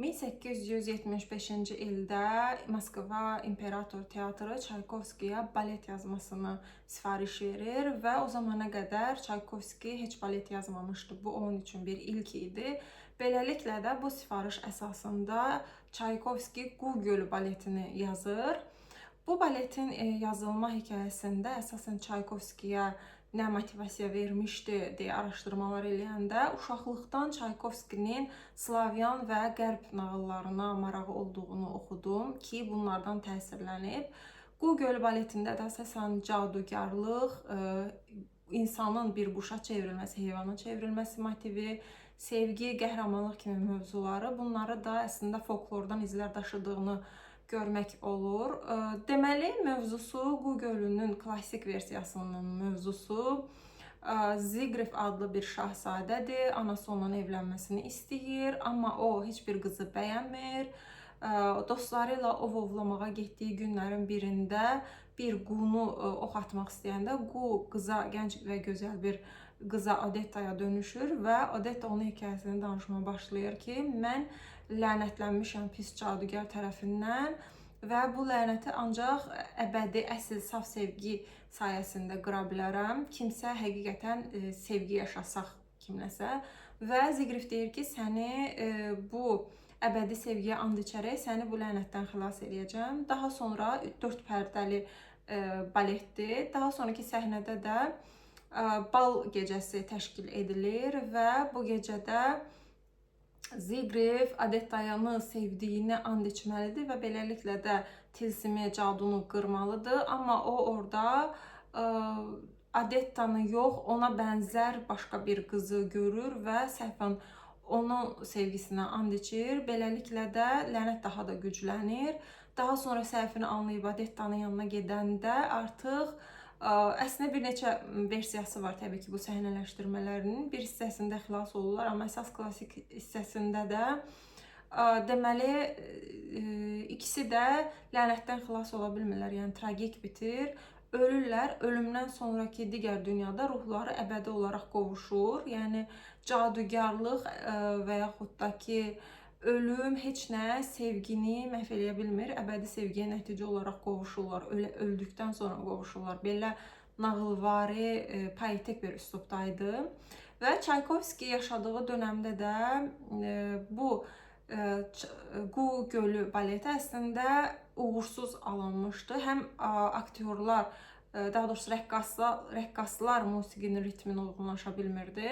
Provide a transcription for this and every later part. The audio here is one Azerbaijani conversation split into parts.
1875-ci ildə Moskva İmperator Teatrı Çaykovskiyə balet yazmasını sifariş verir və o zamana qədər Çaykovski heç balet yazmamışdı. Bu onun üçün bir ilk idi. Beləliklə də bu sifariş əsasında Çaykovski Qu Gölü baletini yazır. Bu baletin yazılma hekayəsində əsasən Çaykovskiyə nə motivasiya vermişdi deyə araşdırmalar eləyəndə uşaqlıqdan Çaykovskinin Slavyan və Qərb nağıllarına marağı olduğunu oxudum ki, bunlardan təsirlənib. Qu Gölü baletində də əsasən cadugarlıq, insanın bir quşa çevrilməsi, heyvana çevrilməsi motivi, sevgi, qəhrəmanlıq kimi mövzuları, bunları da əslində folklordan izlər daşıdığını görmək olur. Deməli, mövzusu Qu Gölünün klassik versiyasının mövzusu Zigrif adlı bir şahzadədir. Anası ondan evlənməsini istəyir, amma o heç bir qızı bəyənmir. Dostları ilə ov ovlamağa getdiyi günlərin birində bir qunu ox atmaq istəyəndə qu qıza, gənc və gözəl bir qıza Odettaya dönüşür və Odetta onun hekayəsini danışmağa başlayır ki, mən lənətlənmişəm pis cadugar tərəfindən və bu lənəti ancaq əbədi, əsl saf sevgi sayəsində qıra bilərəm. Kimsə həqiqətən sevgi yaşasaq kimləsə və Zigrif deyir ki, səni bu əbədi sevgiyə and içərək səni bu lənətdən xilas eləyəcəm. Daha sonra 4 pərdəli baletdir. Daha sonraki səhnədə də bal gecəsi təşkil edilir və bu gecədə Zigrif Odettayanı sevdiyini and içməlidir və beləliklə də tilsimi, cadunu qırmalıdır. Amma o orada Odettanı yox, ona bənzər başqa bir qızı görür və səhvən onun sevgisinə and içir. Beləliklə də lənət daha da güclənir. Daha sonra səhvini anlayıb Odettanın yanına gedəndə artıq əslində bir neçə versiyası var təbii ki, bu səhnələşdirmələrinin. Bir hissəsində xilas olurlar, amma əsas klassik hissəsində də deməli ikisi də lənətdən xilas ola bilmirlər, yəni tragik bitir. Ölürlər. Ölümdən sonrakı digər dünyada ruhları əbədi olaraq qovuşur. Yəni cadugarlıq və yaxud da ki, ölüm heç nə sevgini məhv eləyə bilmir. Əbədi sevgiyə nəticə olaraq qovuşurlar. Öldükdən sonra qovuşurlar. Belə nağılvari, poetik bir üslubdaydı. Və Çaykovski yaşadığı dönəmdə də bu Qu Gölü baleti əslində uğursuz alınmışdı. Həm aktyorlar, daha doğrusu rəqqaslar musiqinin ritminə uyğunlaşa bilmirdi.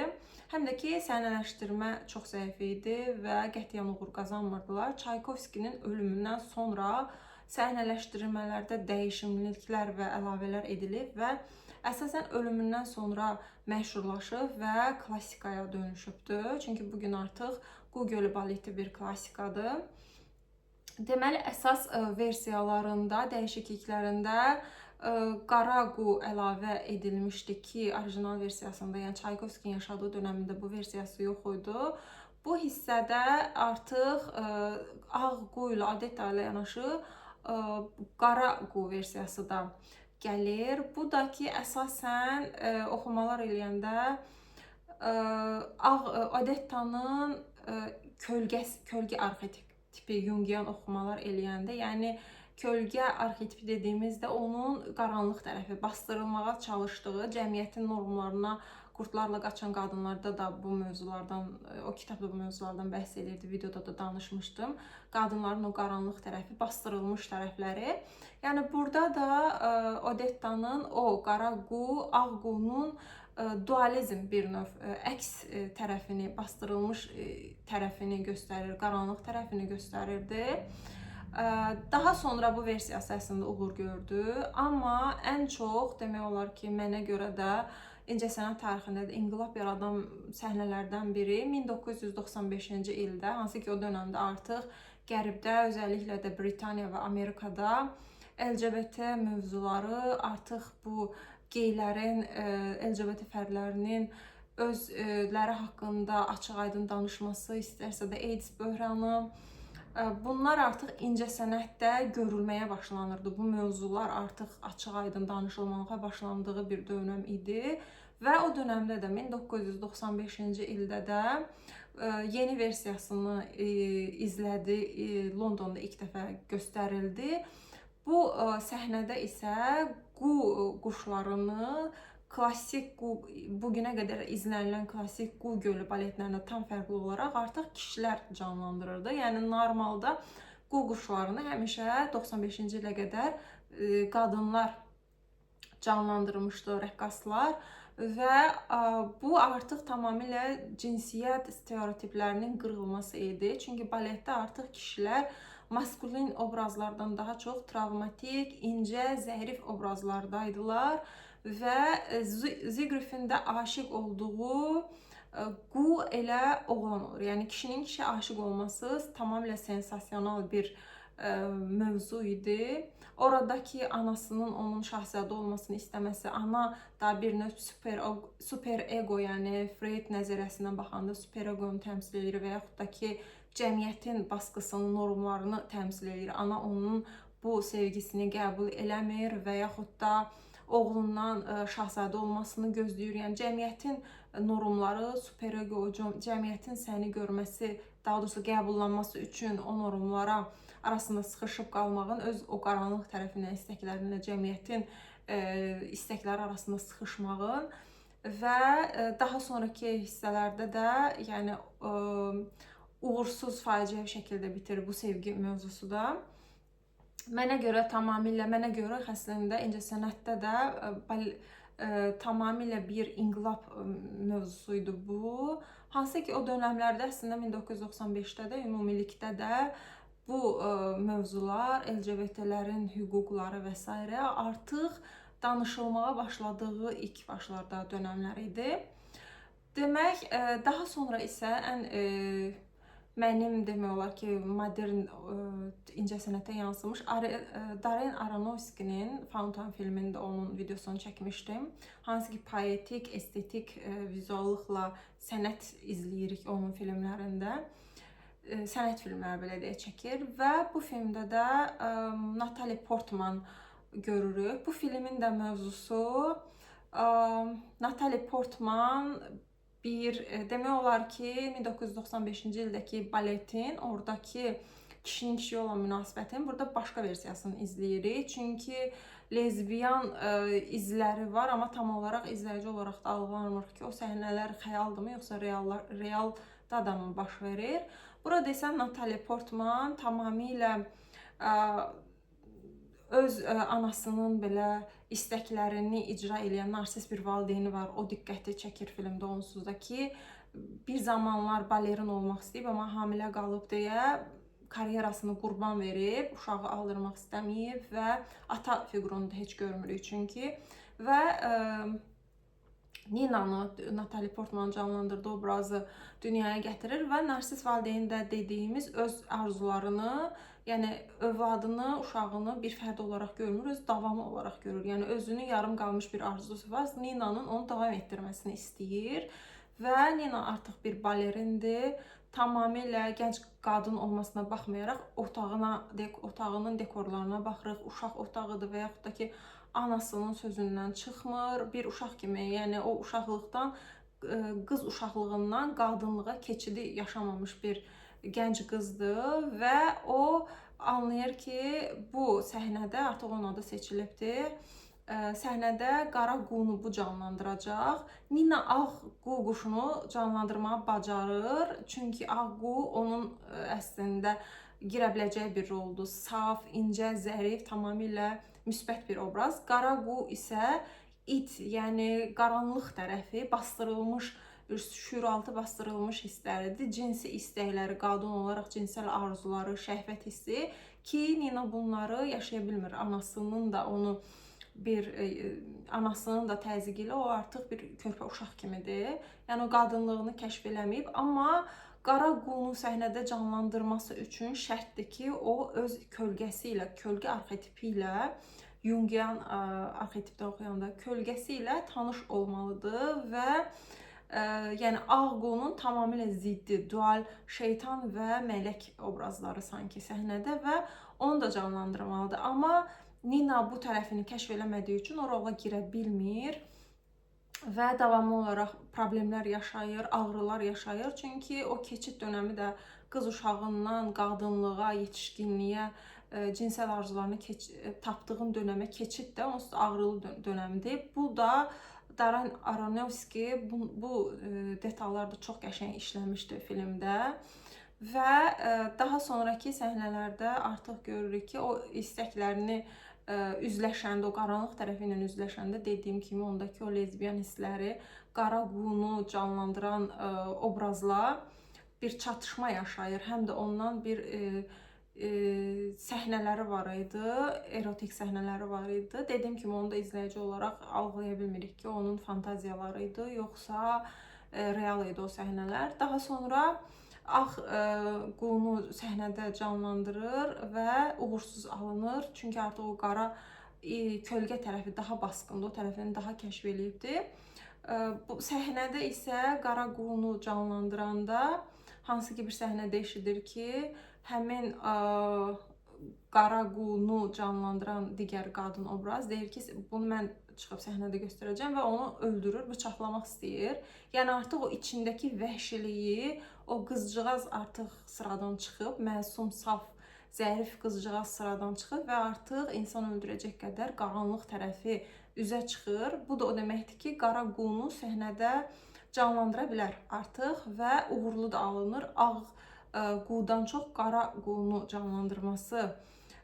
Həm də ki, səhnələşdirmə çox zəif idi və qətiyyən uğur qazanmırdılar. Çaykovskinin ölümündən sonra səhnələşdirmələrdə dəyişikliklər və əlavələr edilib və əsasən ölümündən sonra məşhurlaşıb və klassikaya dönüşübdür. Çünki bugün artıq Qu Gölü baleti bir klassikadır. Deməli, əsas versiyalarında, dəyişikliklərində qara qu əlavə edilmişdi ki, orijinal versiyasında, yəni Çaykovskinin yaşadığı dönəmində bu versiyası yox idi. Bu hissədə artıq ağ qu ilə Odetta ilə yanaşı qara qu versiyası da gəlir. Bu da ki, əsasən oxumalar eləyəndə ağ Odettanın kölgə arxetipi Jungian oxumalar eləyəndə, yəni kölgə arxetipi dediyimizdə onun qaranlıq tərəfi, bastırılmağa çalışdığı cəmiyyətin normlarına qurdlarla qaçan qadınlarda da bu mövzulardan, o kitabda bu mövzulardan bəhs elirdi, videoda da danışmışdım. Qadınların o qaranlıq tərəfi, bastırılmış tərəfləri. Yəni burada da Odettanın o qara qu, ağ qunun dualizm bir növ əks tərəfini, bastırılmış tərəfini göstərir, qaranlıq tərəfini göstərirdi. Daha sonra bu versiyası əslində uğur gördü, amma ən çox demək olar ki, mənə görə də incəsənət tarixində də inqilab yaradan səhnələrdən biri 1995-ci ildə, hansı ki o dönəmdə artıq Qərbdə, özəlliklə də Britaniya və Amerikada LGBT mövzuları artıq bu geylərin, LGBT fərdlərinin özləri haqqında açıq-aydın danışması, istərsə də AIDS böhranı, bunlar artıq incəsənətdə görülməyə başlanırdı. Bu mövzular artıq açıq-aydın danışılmağa başlandığı bir dönəm idi və o dönəmdə də 1995-ci ildə də Yeni versiyasını izlədi. Londonda ilk dəfə göstərildi. Bu səhnədə isə qu quşlarını klassik qu, bugünə qədər izlənilən klassik Qu gölü baletlərindən tam fərqli olaraq artıq kişilər canlandırırdı. Yəni normalda qu quşlarını həmişə 95-ci ilə qədər qadınlar canlandırmışdı, rəqqaslar və bu artıq tamamilə cinsiyyət stereotiplərinin qırılması idi. Çünki baletdə artıq kişilər maskulin obrazlardan daha çox travmatik, incə, zərif obrazlardaydılar və Ziegfriedin də aşiq olduğu qu elə oğlan olur. Yəni kişinin kişiyə aşiq olması tamamilə sensasional bir mövzu idi. Oradakı anasının onun şahzadə olmasını istəməsi, ana da bir növ super ego, yəni Freud nəzəriyyəsindən baxanda super egonu təmsil edir və yaxud da ki, cəmiyyətin baskısının normlarını təmsil edir. Ana onun bu sevgisini qəbul eləmir və yaxud da oğlundan şahzadə olmasını gözləyir. Yəni cəmiyyətin normları, super ego, cəmiyyətin səni görməsi, daha doğrusu qəbullanması üçün o normlara arasında sıxışıb qalmağın, öz o qaranlıq tərəfindən istəklərinlə cəmiyyətin istəkləri arasında sıxışmağın və daha sonraki hissələrdə də yəni uğursuz, faciəvi şəkildə bitir bu sevgi mövzusu da. Mənə görə tamamilə, mənə görə əslində incəsənətdə də tamamilə bir inqilab mövzusuydu bu. Hansı ki o dönəmlərdə əslində 1995-də də ümumilikdə də bu mövzular, LGBT-lərin hüquqları və s. artıq danışılmağa başladığı ilk başlarda dönəmlər idi. Demək, daha sonra isə ən mənim demək olar ki, modern incəsənətə yansımış Darren Aronofsky'nin Fountain filmində onun videosunu çəkmişdim. Hansı ki, poetik, estetik vizuallıqla sənət izləyirik onun filmlərində. Sənət filmləri belə deyək çəkir və bu filmdə də Natalie Portman görürük. Bu filmin də mövzusu Natalie Portman bir demək olar ki, 1995-ci ildəki baletin oradakı kişinin kişiyə olan münasibətin burada başqa versiyasını izləyirik. Çünki lezbiyan izləri var, amma tam olaraq izləyici olaraq da algılanmır ki, o səhnələr xəyaldırmı, yoxsa realda da mı baş verir. Burada isə Natalie Portman tamamilə öz anasının belə istəklərini icra eləyən narsist bir valideyni var. O diqqəti çəkir filmdə onsuz da ki, bir zamanlar balerin olmaq istəyib, amma hamilə qalıb deyə karyerasını qurban verib, uşağı aldırmaq istəməyib və ata fiqurunu da heç görmürük çünki. Və Nina'nı, Natalie Portman canlandırdığı obrazı dünyaya gətirir və narsist valideyn də dediyimiz öz arzularını, yəni övladını, uşağını bir fərd olaraq görmür, öz davamı olaraq görür. Yəni özünün yarım qalmış bir arzusu var. Nina'nın onu davam etdirməsini istəyir və Nina artıq bir balerindir. Tamamilə gənc qadın olmasına baxmayaraq otağının dekorlarına baxırıq. Uşaq otağıdır və yaxud da ki, anasının sözündən çıxmır. Bir uşaq kimi, yəni o uşaqlıqdan, qız uşaqlığından qadınlığa keçidi yaşamamış bir gənc qızdır və o anlayır ki, bu səhnədə artıq onun adı seçilibdir. Səhnədə qara qunu bu canlandıracaq. Nina ağ qu quşunu canlandırmağı bacarır. Çünki ağ qu onun əslində girə biləcəyi bir roldur. Saf, incə, zərif, tamamilə müsbət bir obraz. Qara qu isə it, yəni qaranlıq tərəfi, bastırılmış, şüuraltı bastırılmış hissləridir. Cinsi istəkləri, qadın olaraq cinsəl arzuları, şəhvət hissi ki, Nina bunları yaşaya bilmir. Anasının da onu bir anasının da təzyiqi ilə o artıq bir körpə uşaq kimidir. Yəni o qadınlığını kəşf eləməyib, amma qara qunu səhnədə canlandırması üçün şərtdir ki, o öz kölgəsi ilə, kölgə arxetipi ilə, Jungian arxetipdə oxuyanda kölgəsi ilə tanış olmalıdır və yəni ağ qunun tamamilə ziddi, dual şeytan və mələk obrazları sanki səhnədə və onu da canlandırmalıdır. Amma Nina bu tərəfini kəşf eləmədiyi üçün o rola girə bilmir. Və davamlı olaraq problemlər yaşayır, ağrılar yaşayır. Çünki o keçid dönəmi də qız uşağından qadınlığa, yetişkinliyə, cinsəl arzularını tapdığın dönəmə keçid də onsuz da ağrılı dönəmdir. Bu da Darren Aronofsky bu detallarda çox qəşəng işləmişdi filmdə. Və daha sonrakı səhnələrdə artıq görürük ki, o istəklərini üzləşəndə, o qaranlıq tərəfi ilə üzləşəndə, dediyim kimi ondakı o lezbiyan hissləri qara qunu canlandıran obrazla bir çatışma yaşayır. Həm də ondan bir səhnələri var idi, erotik səhnələri var idi. Dediyim kimi onu da izləyici olaraq algılaya bilmirik ki, onun fantaziyaları idi, yoxsa real idi o səhnələr. Daha sonra ağ qunu səhnədə canlandırır və uğursuz alınır. Çünki artıq o qara kölgə tərəfi daha basqındır, o tərəfini daha kəşf eləyibdi. Bu səhnədə isə qara qunu canlandıranda hansı ki bir səhnədə eşidir ki, həmin qara qunu canlandıran digər qadın obraz deyir ki, bunu mən çıxıb səhnədə göstərəcəm və onu öldürür, bıçaqlamaq istəyir. Yəni artıq o içindəki vəhşiliyi, o qızcığaz artıq sıradan çıxıb, məsum, saf, zərif qızcığaz sıradan çıxıb və artıq insan öldürəcək qədər qaranlıq tərəfi üzə çıxır. Bu da o deməkdir ki, qara qunu səhnədə canlandıra bilər artıq və uğurlu da alınır. Ağ qudan çox qara qunu canlandırması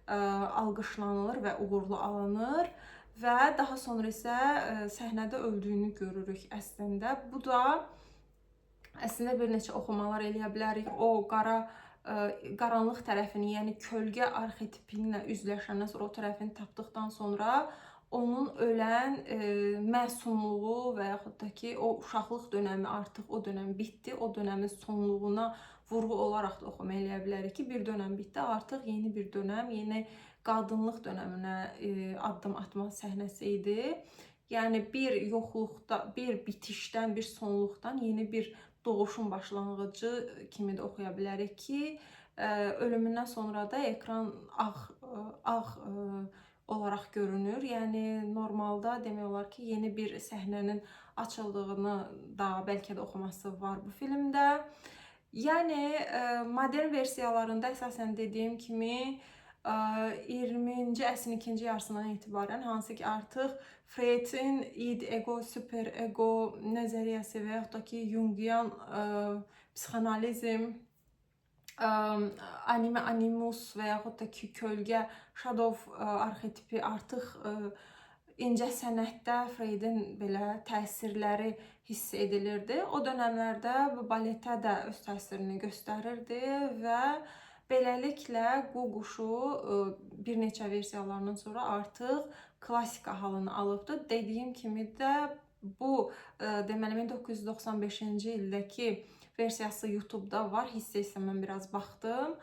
alqışlanılır və uğurlu alınır. Və daha sonra isə səhnədə öldüyünü görürük əslində. Bu da əslində bir neçə oxumalar eləyə bilərik. O qaranlıq tərəfini, yəni kölgə arxetipini ilə üzləşəndən sonra, o tərəfini tapdıqdan sonra onun ölən məsumluğu və yaxud da ki, o uşaqlıq dönəmi artıq o dönəm bitdi. O dönəmin sonluğuna vurğu olaraq da oxuma eləyə bilərik ki, bir dönəm bitdi, artıq yeni bir dönəm, yeni qadınlıq dönəminə addım atma səhnəsi idi. Yəni bir yoxluqda, bir bitişdən, bir sonluqdan yeni bir doğuşun başlanğıcı kimi də oxuya bilərik ki, ölümündən sonra da ekran ağ olaraq görünür. Yəni normalda demək olar ki, yeni bir səhnənin açıldığını da bəlkə də oxuması var bu filmdə. Yəni modern versiyalarında əsasən dediyim kimi 20-ci əsrin ikinci yarısından etibarən, hansı ki artıq Freud'in id, ego, super ego nəzəriyyəsi və yaxud da ki Jungian psixoanalizm, anime animus və yaxud da ki kölgə, shadow arxetipi artıq incə sənətdə Freud'in belə təsirləri hiss edilirdi. O dönəmlərdə bu baletə də öz təsirini göstərirdi və beləliklə Qu quşu bir neçə versiyalarından sonra artıq klassika halını alıbdı. Dediyim kimi də bu deməli 1995-ci ildəki versiyası YouTube-da var. Hissə-hissə mən biraz baxdım.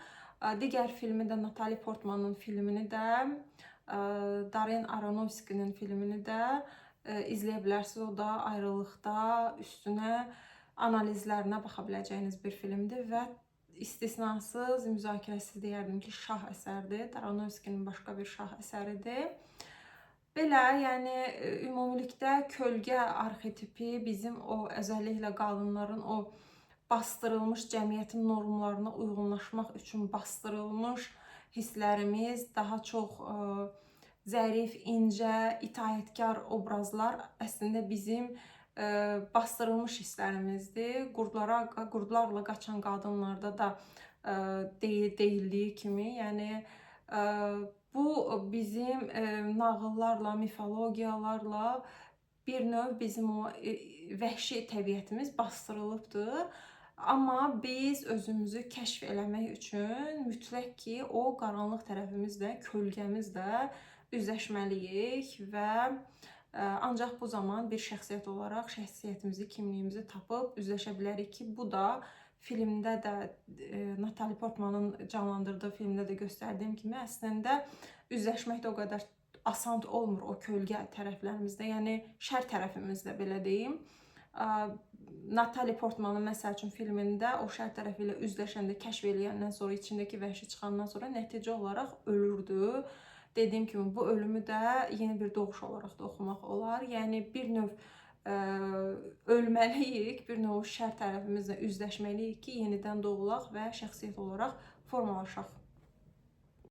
Digər filmi də Natalie Portmanın filmini də, Darren Aronofsky'nin filmini də izləyə bilərsiniz. O da ayrılıqda üstünə analizlərinə baxa biləcəyiniz bir filmdir və istisnasız, müzakirəsiz deyərdim ki, şah əsərdir. Aronofsky'nin başqa bir şah əsəridir. Belə, yəni ümumilikdə kölgə arxetipi bizim o özəlliklə qadınların o bastırılmış cəmiyyətin normlarına uyğunlaşmaq üçün bastırılmış hisslərimiz, daha çox zərif, incə, itaətkar obrazlar əslində bizim bastırılmış hisslərimizdir. Qurdlarla qaçan qadınlarda da deyildiyi kimi, yəni bu bizim nağıllarla, mifologiyalarla bir növ bizim o vəhşi təbiətimiz bastırılıbdır. Amma biz özümüzü kəşf eləmək üçün mütləq ki, o qaranlıq tərəfimizlə, kölgəmizlə üzləşməliyik və ancaq bu zaman bir şəxsiyyət olaraq şəxsiyyətimizi, kimliyimizi tapıb üzləşə bilərik ki, bu da filmdə də Natalie Portmanın canlandırdığı filmdə də göstərdiyim kimi əslində üzləşmək də o qədər asan olmur o kölgə tərəflərimizdə, yəni şər tərəfimizdə belə deyim. Natalie Portmanın məsəl üçün filmində o şər tərəfi ilə üzləşəndə, kəşf eləyəndən sonra, içindəki vəhşi çıxandan sonra nəticə olaraq ölürdü. Dediyim kimi bu ölümü də yeni bir doğuş olaraq da oxumaq olar. Yəni bir növ ölməliyik, bir növ şər tərəfimizlə üzləşməliyik ki, yenidən doğulaq və şəxsiyyət olaraq formalaşaq.